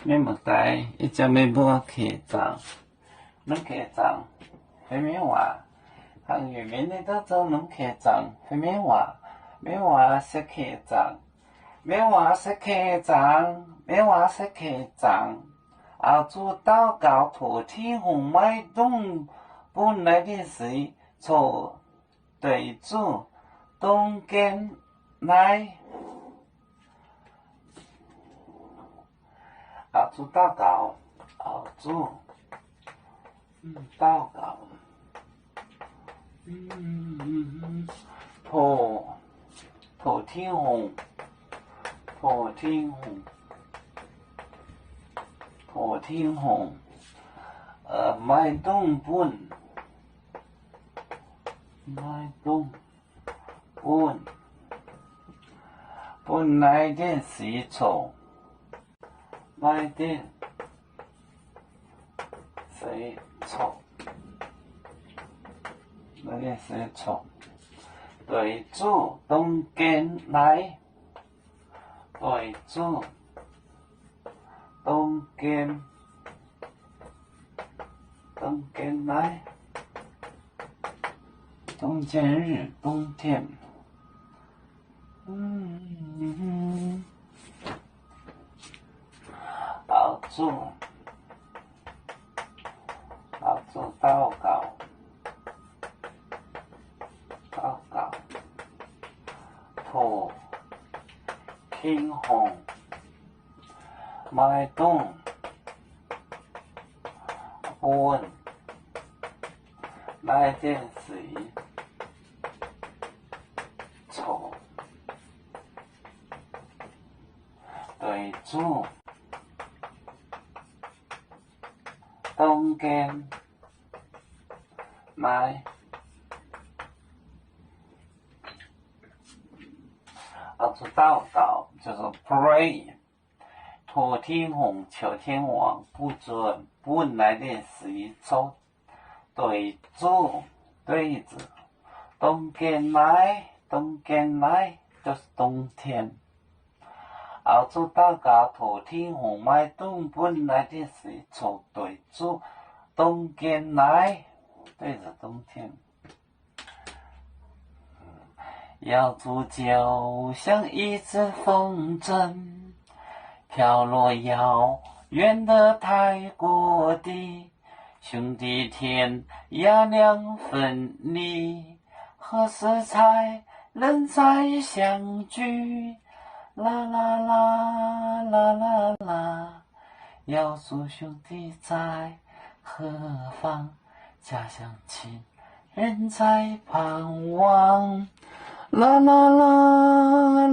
Mienh muoz-doic, ih zanc meih mbuo keh zaangc, norm keh zaangc fai mienh waac, hnangv nyei mienh ninh duqv zoux norm keh zaangc fai mienh waac. Mienh waac se keh zaangc, mienh waac se keh zaangc, mienh waac se keh zaangc. Oix zuqc daux gaux tov Tin-Hungh maiv dungx bun naaiv dieh seix coqv dueic zuqv dongh gen naaiv. Oix zuqc daux gaux, oix zuqc daux gaux, tov, tov Tin-Hungh, tov Tin-Hungh, tov Tin-Hungh maiv dungx bunh, maiv dungx bunh, bunh naaiv dieh seix coqv, naaiv dieh seix coqv, naaiv dieh seix coqv dueic zuqv dongh gen naaiv, dueic zuqv dongh gen, dongh gen naaiv, 冬天, 冬天. Oix zuqc, oix zuqc daux gaux, daux gaux tov Tin-Hungh maiv dungx bunh naaiv dieh seix coqv dueic zuqv dongh gen naaiv. Oix zuqc daux gaux, 就是 pray, tov Tin-Hungh, 求天王 bun zunh bunh naaiv dieh seix coqv dueic zuqv, dueic zuqv dongh gen naaiv, dongh gen naaiv, 就是冬天. Oix zuqc daux gaux tov Tin-Hungh maiv dungx bunh naaiv dieh seix coqv dueic zuqv dongh gen naaiv, 对着冬天. Yaac zuqc ziouc 像一阵风筝，飘落遥远的太古地，兄弟天涯两分离，何时才能再相聚？啦啦啦，啦啦啦，要说兄弟在何方，家乡亲人在盼望。啦啦啦，